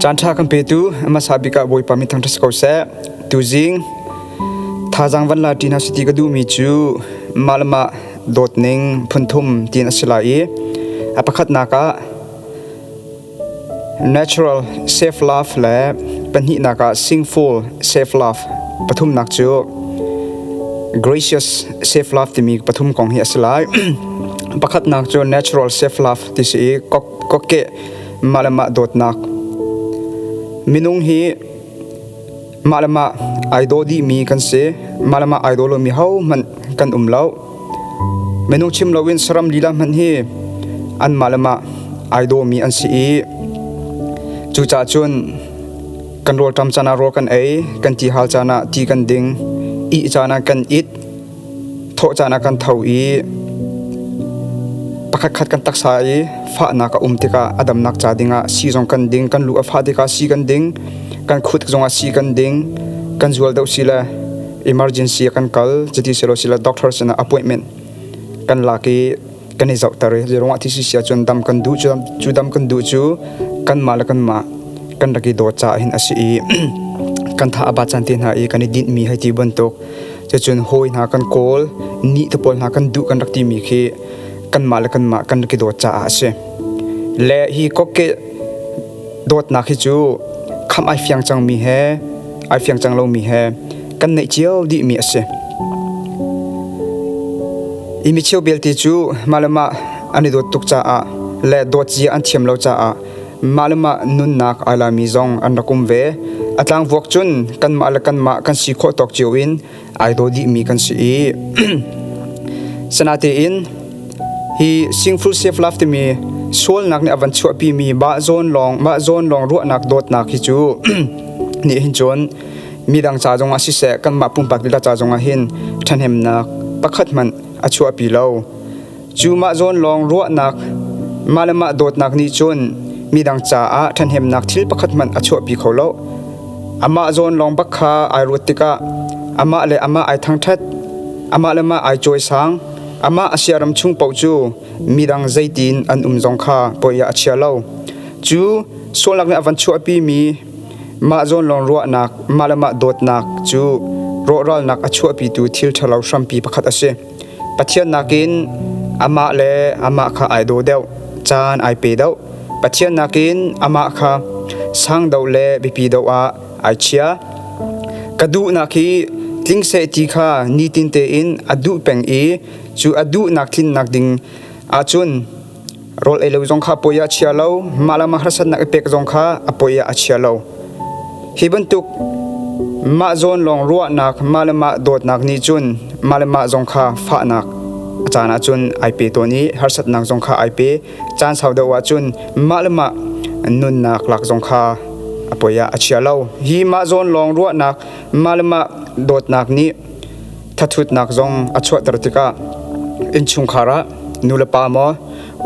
Caanṭha kan petu hmasa bik ah Bawipa min thangṭhat si ko seh. Tuzing thazaang van la ṭi hna sih ti ka duhmi cu mah le mah dawtning phunthum tiin a si lai i a pakhatnak ah natural self love le pahnihnak ah sinful self love, pathumnak cu gracious self love timi pathum kong hi a si lai. Pakhatnak cu natural self love ti si i kokke mah le mah dawtnak. Minung hi mah le mah ai daw dihmi kan si. Mah le mah ai daw lomi hohmanh kan um lo. Minung chim loin saram lila hmanh hi an mah le mah ai dawmi an si i cucaah cun kan rawlṭam caan ah rawl kan ei, kan ti hal caan ah ti kan ding, ih caan ah kan it, thawh caan ah kan tho i pakhatkhat kan taksa i fahnak a um tikah a damnak ca dingah sii zong kan ding, kan lu a fah tikah sii kan ding, kan khut zongah sii kan ding, kan zual deuh si le emergency ah kan kal, cuti silo sile doctor sinah appointment kan lak i kan i zohter i zeiruangah ti si ahcun dam kan duh cu, cu dam kan duh cu kanmah le kanmah kan rak i dawt caah hin a si i kan tha a bat caan te hna i kan i dinhmi hei ti bantuk. Cucun hawi hna kan kawl, ni te pawl hna kan duh kan rak timi khi kanmah le kanmah kan rak i dawt caah a si. Le hi kokke dawtnak hi cu khamh ai fiang cangmi he ai fiang cang lomi he kan neih cio dihmi a si. I mi cheu belte cu mah le mah an i dawt tuk caah le dawt zia an thiam lo caah mah le mah nunnak ai lami zong an rak um ve. A tlangvuak cun kanmah le kanmah kan si khawh tawk cio in ai daw dihmi kan si i sanatein hi sinful self love timi sualnak nih a van chuahpimi mah zawn lawng mah zawn lawng ruahnak dawtnak hi cu nih hin cun midang ca zongah siseh, kanmah pumpak lila ca zongah hin ṭhahnemnak pakhat hmanh a chuahpi lo. Cu mah zawn lawng ruahnak, mah le mah dawtnak nih cun midang caah ṭhahnemnak thil pakhat hmanh a chuahpi kho lo. Amah zawn lawng bak kha ai ruat tikah amah le amah ai thangṭhat, amah le mah ai cawisang, amah a siaram chung paoh cu midang zeitin an um zong kha poi ah a chia lo. Cu sualnak nih a van chuahpimi mah zawn lawng ruahnak, mah le mah dawtnak cu rawhralnak a chuahpitu thil ṭhalo hrampi pakhat a si. Pathian nakin amah le amah kha ai daw deuh, caan ai pe deuh. Pathian nakin amah kha sang deuh le biapi deuh ah ai chia. Ka duhnak hi tling seh ti kha nitin tein a duh peng i cu a duhnak tlinnak ding ahcun rawl ei lo zong kha poi ah chia lo, mah le mah harsatnak i pek zong kha a poi ah a chia lo. Hi bantuk mah zawn lawng ruahnak, mah le mah dawtnak nih cun mah le mah zong kha fahnak a caan ahcun ai pe tawn i harsatnak zong kha ai pe. Caan sau deuh ahcun mah le mah nunnak lak zong kha a poi ah a chia lo. Hi mah zawn lawng ruahnak, mah le mah dawtnak nih thathutnak zong a chuahter tikah innchungkhar ah nulepa maw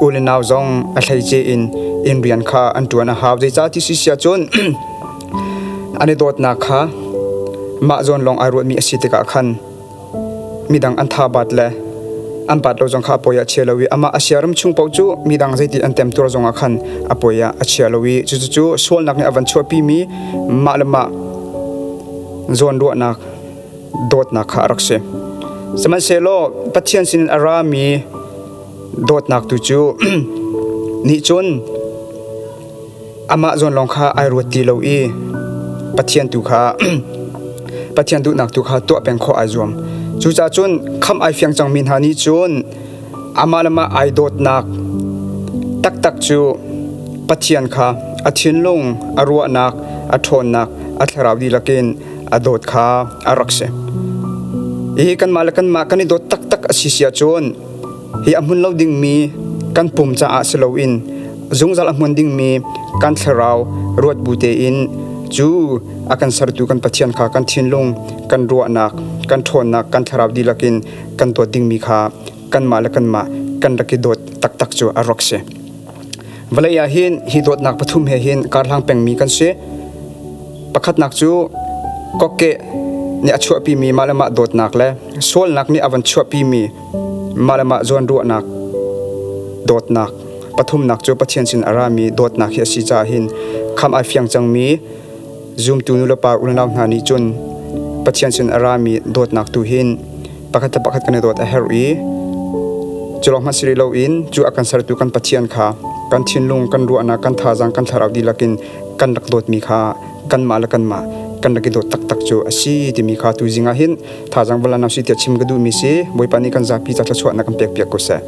u le nau zong a hleice in inn rian kha an ṭuan a hau. Zeicah ti si sia cun an i dawtnak kha mah zawn lawng ai ruatmi a si tikah khan midang an tha bat le an bat lo zong kha a poi ah chia lo i amah a siaram chung paoh cu midang zeiti an temtuar zong ah khan a poi ah a chia lo i cucu sualnak nih a van chuahpimi mah le mah zawn ruahnak dawtnak kha a rak si. Sihmanhsehlaw Pathian sinin a rami dawtnak tu cu nih cun amah zawn lawng kha ai ruat ti lo i Pathian tu kha Pathian duhnak tu kha tuah peng khawh ai zuam. Cucaah cun khamh ai fiang cangmi hna nih cun amah le mah ai dawtnak taktak cu Pathian kha a thinlung, a ruahnak, a ṭhawnnak, a thlarau dihlak in a dawt kha a rak si. Hi kanmah le kanmah kan i dawt taktak a si si ahcun hi a hmun lo dingmi kan pum caah si loin zungzal a hmun dingmi kan thlarau ruat bu tein cu a kan sertu kan Pathian kha kan thinlung, kan ruahnak, kan ṭhawnnak, kan thlarau dihlak in kan dawt dingmi kha kanmah le kanmah kan rak i dawt taktak cu a rak si. Vawlei ah hin hi dawtnak pathum he hin karhlang pengmi kan si. Pakhatnak cu kokke nih a chuahpimi mah le mah dawtnak le sualnak nih a van chuahpimi mah le mah zawnruahnak dawtnak. Pathumnak cu Pathian sin a rami dawtnak hi a si caah hin. Kham ai fiang cangmi zumtu nulepa unau hna nih cun Pathian sin a rami dawtnak tu hin pakhat le pakhat kan i dawt a herh i cu lawng hmanh si rih loin cu a kan sertu kan Pathian kha kan thinlung, kan ruahnak, kan thazaang, kan thlarau dihlak in kan rak dawtmi kha kanmah le kanmah kan rak i dawt taktak cu a si timi kha tuzing ah hin thazaang valan si tiah chim ka duhmi si. Bawipa nih kan zapi ca thluachuahnak kan pek piak ko seh.